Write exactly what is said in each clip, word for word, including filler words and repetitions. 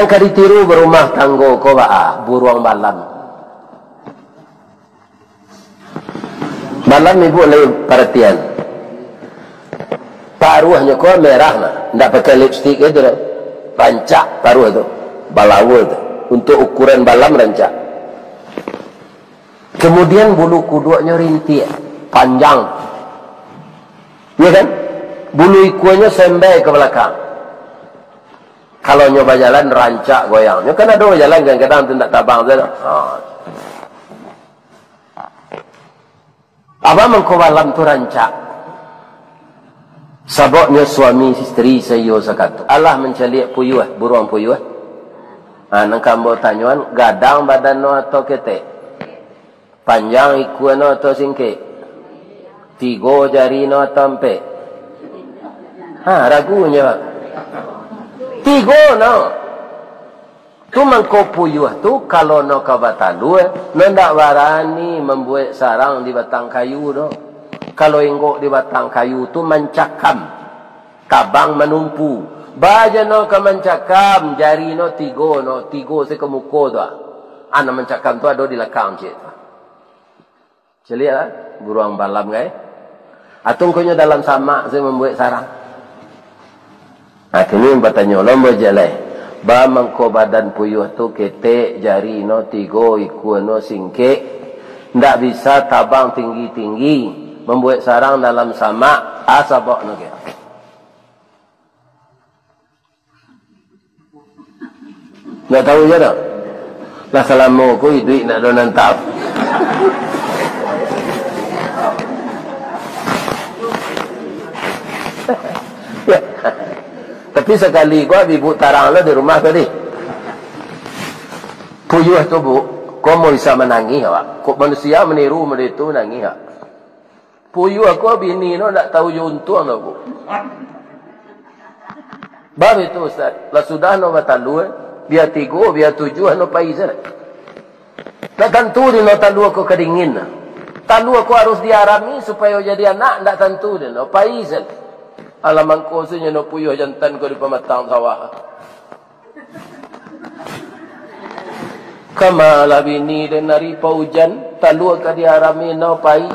Ka ditiru barumah tanggo ko baa, buruang balam. Balam ibu lai paratian. Paruahnyo ko merah nah, ndak pakai lipstik itu doh. Rancak paruah tu, balawa tu. Untuk ukuran balam rancak. Kemudian bulu kuduaknyo rintiak, panjang. Ya kan? Bulu ikuanyo sembai ka balakang. Kalau nyo bajalan rancak goyang. Nyo kan ado bajalan kadang-kadang tu ndak tabang tu. Ha. Apo mangko balam tu rancak? Sababnyo suami isteri saiyo sakato. Alah mancaliak puyuah, buruang puyuah. Ha, nan ka ambo tanyoan, gadang badan no atau ketek? Panjang ikua no atau singkek? Tigo jari no atau ampek? Ha, ragu nyo. Tigo no. Tu mangko puyuah tu, kalau no ka batalua, no ndak barani mambuek sarang di batang kayu doh. Kalau inggok di batang kayu tu mancakam, tabang manumpu. Baa jo no ka mancakam, jari no tigo no, tigo se ka muko tu ah. Ah, nan mancakam tu ado di lakang ciek tu. Caliaklah, buruang balam, kai. Atau ngkonyo dalam samak se mambuek sarang. Nah, kini batanyo lo ambo jaleh. Baa mangko badan puyuah tu ketek, jari no tigo, ikua no singkek, ndak bisa tabang tinggi-tinggi, mambuek sarang dalam samak, a sababnyo kek. Ndak tahu je dak? Lah salamo ko iduik ndak ado nan tahu. Tapi sakali ko Abi Bu tarang lah di rumah tadi. Puyuah tu, Bu, ko mau bisa manangih awak. Kok manusia maniru model itu manangih awak. Puyuah ko bini no ndak tahu jo untuang no, Bu. Baru itu, Ustaz, lah sudah no batalua, bia tigo, bia tujuah no pai sajo. Ndak tantu di no talua ko kadingin. Talua ko harus diarami supayo jadi anak, ndak tantu di no pai sajo. Alah mangko sunyo no puyuah jantan ko di pamatang sawah. Kama lah bini den ari paujan, talua ka diarami no pai.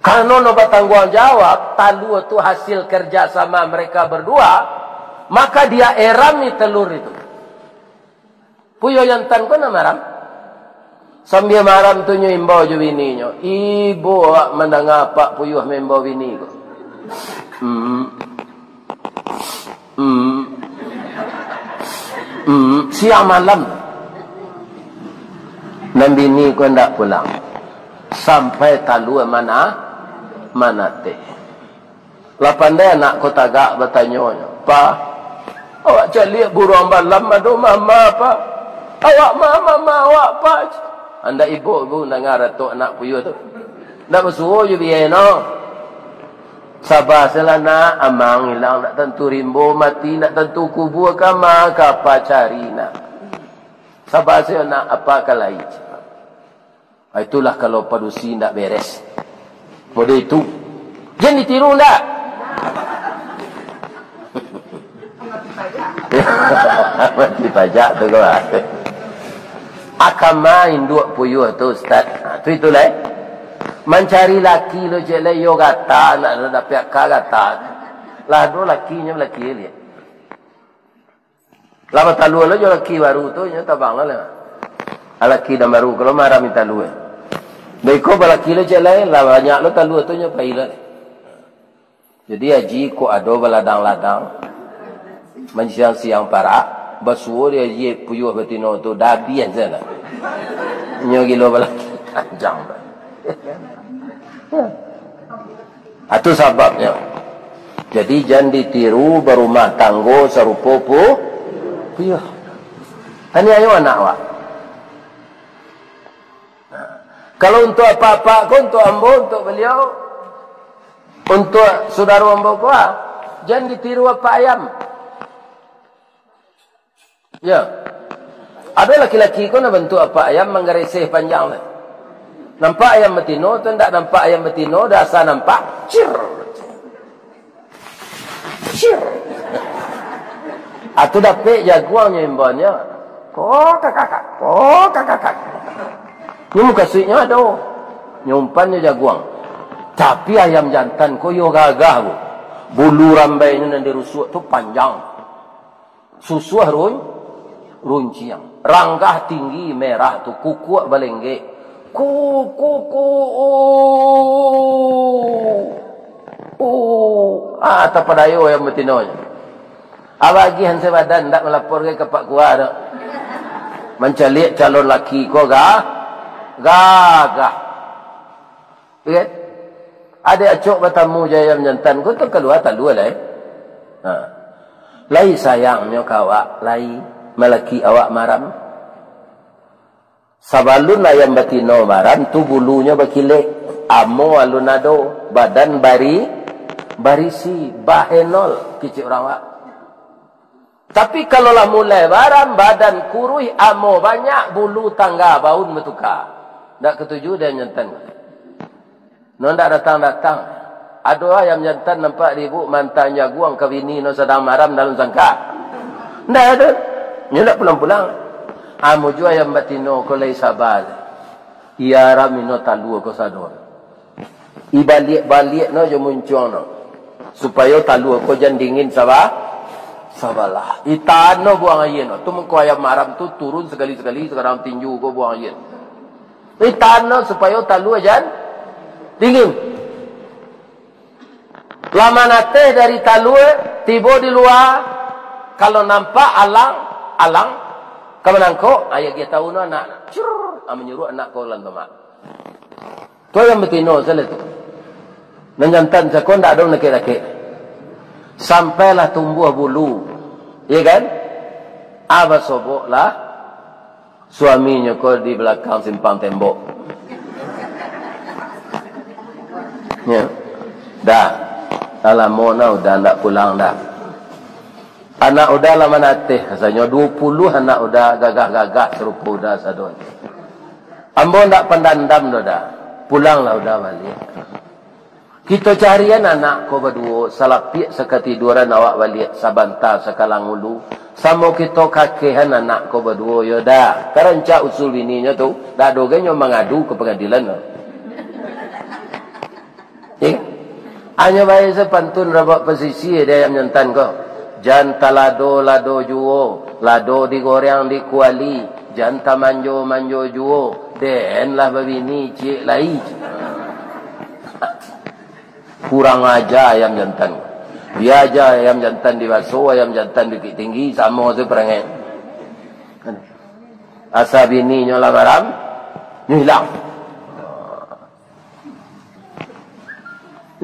Karano no batangguang jawab, talua tu hasil kerja sama mereka berdua, maka dia erami telur itu. Puyuah jantan ko nan maram. Sambia maram tu nyo imbau jo bininyo. Ibo awak mandanga apak puyuah maimbau bini ko. Hmm. Hmm. Hmm. Siang malam. Nan bini ko ndak pulang. Sampai talua mana, manateh. Lah pandai anak ko tagak batanyo, "Pa, awak caliak buruang balam ado mama, Pa? Awak ma mama awak, Pa?" Andak ibo bu danga ratok anak puyuah tu. Ndak basuo jo biai no. Saba sajolah nak, amang ilang ndak tantu rimbo, mati ndak tantu kubua, kama ka apa cari nak. Saba sajo nak, apa ka lai. Ah, itulah kalau padusi ndak beres. Model itu. Jan ditiru ndak? Mati pajak tu kawan. Akama induak puyuah tu, Ustaz. Ha, tu itulah, eh. Mancari laki lo cek lai, yo gata, nak dapek aka gata. Lah, ado lakinyo, laki liek. Lah batalua lo jo laki baru tu, nyo tabang lah. Ah, laki nan baru, kalau marah minta lua. Beko balaki lo cek lai, lah banyak lo talua tu, nyo pai lah. Jadi, Haji kok ado baladang-ladang, mansiang-siang parak, basuo di Haji puyuah batino tu, dah abiah sajo lah. Nyo gilo balaki, panjang. Atu sababnyo. Jadi, jan ditiru barumah tanggo sarupo pu-, puyuah. Taniayo anak awak. Kalau untuak apak-apak ko, untuak ambo, untuak baliau, untuak sudaro ambo ko, ah, jan ditiru apak ayam. Ya. Ado laki-laki ko nan bantuak apak ayam manggareseh panjang tu. Nampak ayam batino tu, ndak nampak ayam batino, dah asa nampak, cir. Cir. Atau dapek jaguang nyo imbauannyo, "Ko kakakak, ko kakakak." Nyo mukasuiknyo ado. Nyo umpannyo jaguang. Tapi ayam jantan ko iyo gagah, Bu. Bulu rambainyo nan dirusuak tu panjang. Susuah run-, runciang. Ranggah tinggi merah tu, kukuak balenggek. Ku, ku, ku, u. U. Ah, tapadayo ayam batino nyo. Abah agiah sabadan, ndak malapor ka Pak Kua tu. Mancaliak calon laki ko ga-, gagah. Oke? Ade acok batamu jo ayam jantan ko tu kalua talua lai. Ha. Lai sayangnyo ka awak, lai malaki awak maram. Sabalun ayam batino maram tu bulunyo bakilek, amo alun ado, badan bari-, barisi, bahenol, kicik urang awak. Tapi kalau lah mulai maram, badan kuruih, amo banyak, bulu tangga baun batuka. Ndak katuju dek ayam jantan. No ndak datang-datang. Ado ayam jantan nampak di ibu mantang jaguang ka bini no sadang maram dalam sangka. Ndak ado. Nyo ndak pulang-pulang. Amo juo ayam batino ko lai saba. Iarami no talua ko sado. Ibaliak-baliak no jo muncuang no. Supayo talua ko jan dingin saba-, sabalah. Itaan no buang aia no. Tu mangko ayam maram tu turun sakali-sakali, sakadang tinju ko buang aia. Itaan no supayo talua jan dingin. Lah manateh dari talua, tibo di lua, kalau nampak alang, alang, ka manangkok, ayah dia tahu no anak. Cur, ah, manyuruh anak ko lan tomak. Tu ayam batino salah tu. Nan jantan sako ndak ado nakek-nakek. Sampailah tumbuah bulu. Iya kan? Ah, basoboklah suaminyo ko di balakang simpang tembok. Ya. Dah. Dah lamo nah udah ndak pulang dah. Anak uda lah manateh, kasanyo duo puluah anak uda gagah-gagah sarupo uda sadonyo. Ambo ndak pandandam doh, Da. Pulanglah uda baliak. Kito carian anak ko baduo, salapiak sakatiduran awak baliak, sabanta sakalang ulu. Samo kito kakehan anak ko baduo, yo Da. Ka rancak usul bininyo tu, ndak ado gai nyo mangadu ka pangadilan tu. Ya. Hanyo bae sapantun rabak pasisia di ayam jantan ko. Jan talado-lado juo, lado digoreng di kuali, jan tamanjo-manjo juo, den lah babini ciek lai. Kurang aja ayam jantan. Diaja ayam jantan di Baso, ayam jantan Bukittinggi, samo tu parangai. Asa bininyo lah maram, nyo ilang.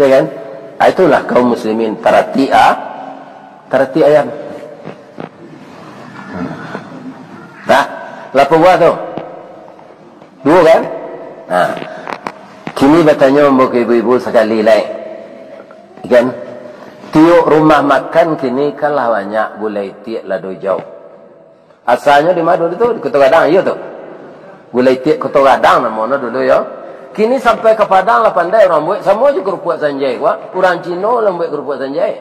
Ya kan? Ah, itulah kaum muslimin, taratik, ah, taratik ayam. Nah, lapan buah tu. Duo kan? Nah. Kini batanyo ambo ka ibu-ibu sakali lai. Kan? Tiok rumah makan kini kan lah banyak gulai itiak lado ijau. Asalnyo di ma dulu tu? Di Koto Gadang, iyo tu. Gulai itiak Koto Gadang namono dulu, yo. Kini sampai ka Padang lah pandai urang buek, samo jo karupuak sanjai, wak. Urang Cino lah buek karupuak sanjai.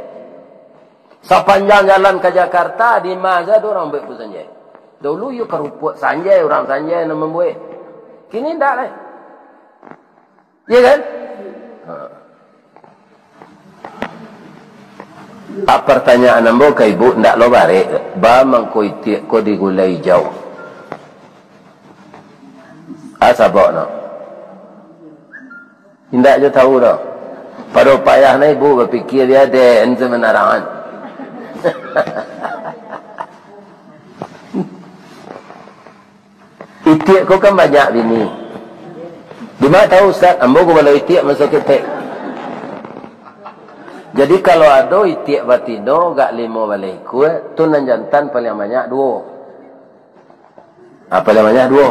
Sapanjang jalan ka Jakarta, di ma sajo urang buek karupuak sanjai. Dulu iyo karupuak sanjai, urang sanjai nan mambuek. Kini ndak lai. Iya kan? Ha. Ah, partanyaan ambo ka ibu, ndak lo barek, ba mangko itiak ko digulai ijau? Ah, sabok no. Indak jo tahu doh. Pado payah na ibu bapikia, bia den sabananyo. Itiak ko kan banyak bini. Dima tahu, Ustaz? Ambo gubalo itiak maso ketek. Jadi, kalau ado itiak batino gak limo baleh ikua, tu nan jantan paliang banyak duo. Ah, paliang banyak duo.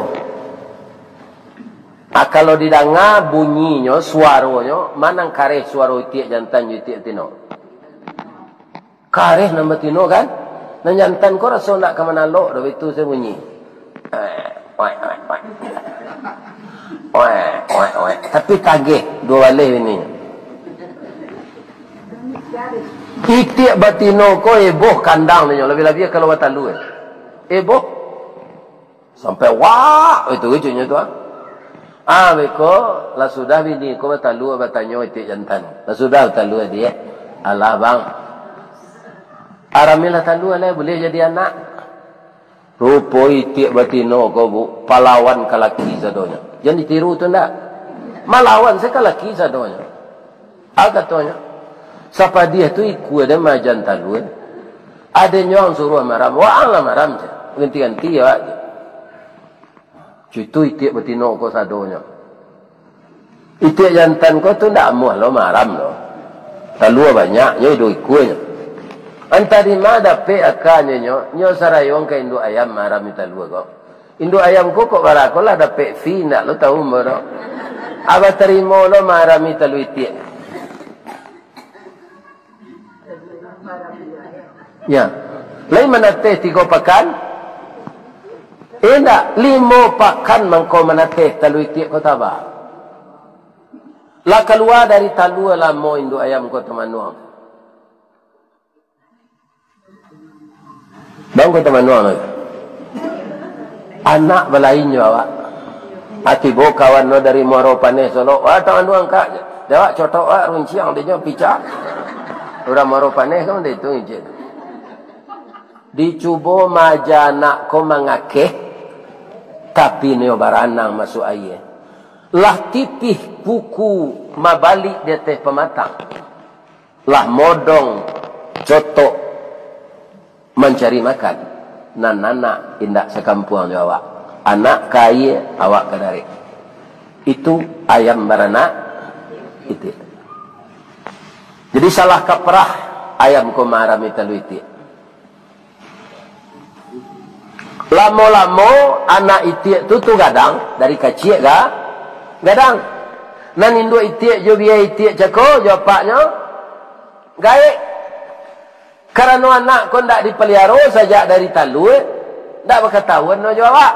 Ah, kalau didanga bunyinyo, suaronyo, ma nan kareh suaro itiak jantan jo itiak batino? Kareh nan batino kan? Nan jantan ko raso ndak ka manalok doh, itu sajo bunyi. Eh, oek, oek, oek. Oek, oek, oek. Tapi tageh duo baleh bininyo. Itiak batino ko eboh kandang nyo, labiah-labiah kalau batalua. Eboh. Sampai wak itu ujungnyo tu, ah. Ah, beko, lah sudah bini ko batalua batanyo itiak jantan. Lah sudah batalua diak. Alah, bang. Aramilah talua lai, buliah jadi anak. Rupo itiak batino ko, Bu, palawan ka laki sadonyo. Jan ditiru tu ndak. Malawan se ka laki sadonyo. Ah, katonyo, sapadiah tu ikua den majan talua. Aden nyo ang suruah maram, waang lah maram se. Ganti-ganti awak je. Cuitu itiak batino ko sadonyo. Itiak jantan ko tu ndak amuah lo maram lo. Talua banyak, nyo iduik ikuanyo. Antah di ma dapek akanyo nyo, nyo sarayuang ka induak ayam marami talua ko. Induak ayam ko kok bara ko lah dapek fee, ndak lo tahu ambo do. Abah tarimo lo marami talua itiak. Ya. Lai manateh tigo pakan? Indak, limo pakan mangko manateh talua itiak ko taba. Lah kalua dari talua lamo induak ayam ko tamanuang. Bang ko tamanuang lai. Anak balain jo awak. Ah, tibo kawan no dari Muaro Paneh Solok. Wah, tamanuang kak. Jawab cotok wak runciang dinyo picak. Urang Muaro Paneh kan itu ijin. Dicubo maja anak ko mangakeh, tapi nio baranang masuak aia. Lah tipih puku mabalik di ateh pamatang. Lah modong cotok mancari makan. Nan anak indak sakampuang jo awak. Anak ka aia, awak ka darek. Itu ayam baranak itiak. Jadi salah kaprah ayam ko marami talua itiak. Lamo-lamo anak itiak tu, tu gadang, dari kaciak ga, gadang. Nan induak itiak jo bia itiak cako, jo apaknyo, gaek. Karano anak ko ndak dipaliaro sajak dari talua, ndak bakatahuan no jo awak.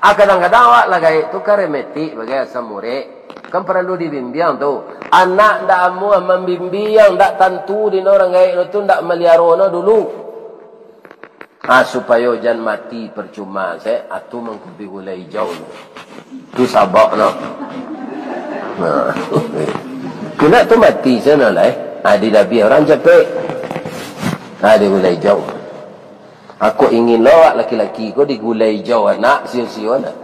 Ah, kadang-kadang awak lah gaek tu kan remetik bagai asam urek. Kan paralu dibimbiang tu. Anak ndak amuah mambimbiang, ndak tantu dino urang gaek no tu ndak maliaro no dulu. Ah, supayo jan mati parcuma se, atu mangkubi gulai ijau. Tu sabab no. Nah. Kena tu mati sana lah, eh. Ah, di dabiah urang capek. Ah, di gulai ijau. Aku ingin lo awak laki-laki ko digulai ijau anak, sio-sio anak.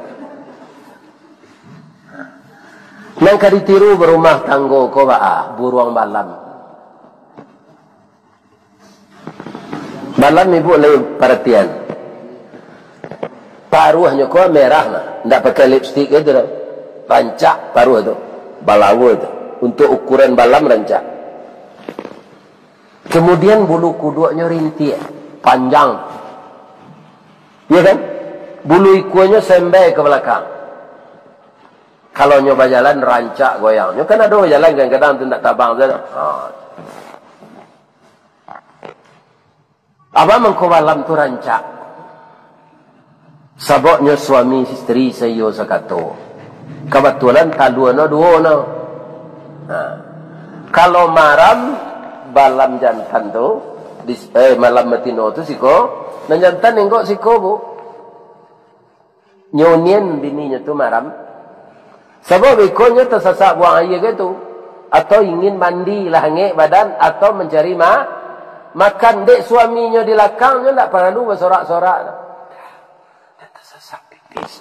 Nan ka ditiru barumah tanggo ko baa, buruang balam. Balam ibu lai paratian. Paruahnyo ko merah nah, ndak pakai lipstik itu doh. Rancak paruah tu, balawa tu. Untuk ukuran balam rancak. Kemudian bulu kuduaknyo rintiak, panjang. Iya kan? Bulu ikuanyo sembai ka balakang. Kalau nyo bajalan rancak goyang. Nyo kan ado bajalan kadang-kadang tu ndak tabang tu. Ha. Apo mangko balam tu rancak? Sababnyo suami isteri saiyo sakato. Kabatulan talua no duo no. Nah, kalau maram balam jantan tu, di, eh, malam batino tu siko, nan jantan inggok siko, Bu. Nyo nian bininyo tu maram. Sabab ikonyo tasasak buang aia ke tu, atau ingin mandi lah angek badan, atau mancari ma-, makan. Dek suaminyo di lakangnyo ndak paralu basorak-sorak. Tasasak pipis.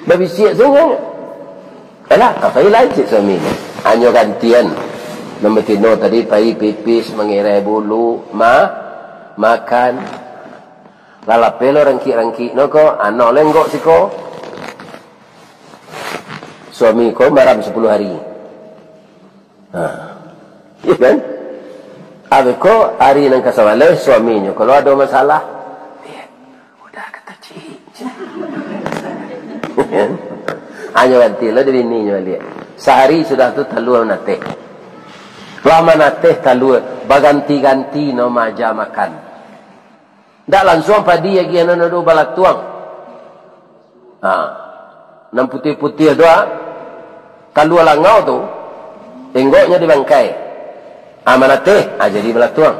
Babisiak sajo. Alah, apai lai cek suaminyo. Hanyo gantian. Nan batino tadi pai pipis, mangirai bulu, ma-, makan. Lah lapeh lo rangkik-rangkik no ko, ano lenggok siko. Suami ko maram sapuluah hari. Ha. Iya kan? Abih ko hari nan kasabaleh suaminyo, kalau ado masalah, "Eh, udah kata cik." Hanyo ganti lo di bininyo baliak. Sahari sudah tu talua manateh. Lah manateh talua, baganti-ganti no maja makan. Ndak lansuang padi agiah nan ado balatuang. Ha. Nan putiah-putiah tu, ha. Talua langau tu, enggoknyo di bangkai. Ah, manateh, ah, jadi balatuang.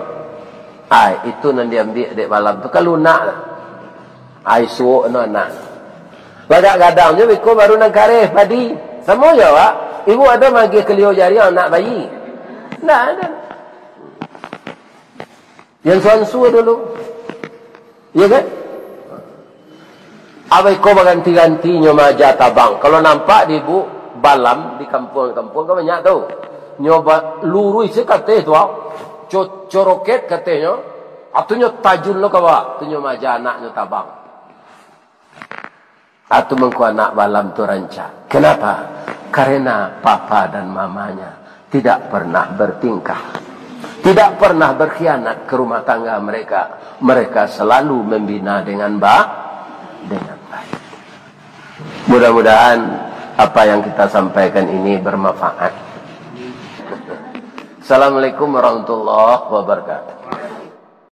Ai, itu nan diambiak dek Balam tu, ka lunak lah. Ai, suok no anak. Lagak gadang jo beko baru nan kareh padi. Samo jo awak. Ibu ado magiah kelio jari anak bayi? Ndak ado. Yang suansu dulu. Iya kan? Abah iko baganti-ganti nyo maaja tabang. Kalau nampak di ibu Balam di kampuang-kampuang kan banyak tu. Nyo ba-, luruih se kateh tu, ah. Co-, coroket katehnyo. Atu nyo tajun lo ka bawah. Tu nyo maaja anaknyo tabang. Atu mangko anak Balam tu rancak. Kenapa? Karena papa dan mamanya tidak pernah bertingkah. Tidak pernah berkhianat ke rumah tangga mereka. Mereka selalu membina dengan ba-, dengan baik. Mudah-mudahan apa yang kita sampaikan ini bermanfaat. Assalamualaikum warahmatullahi wabarakatuh.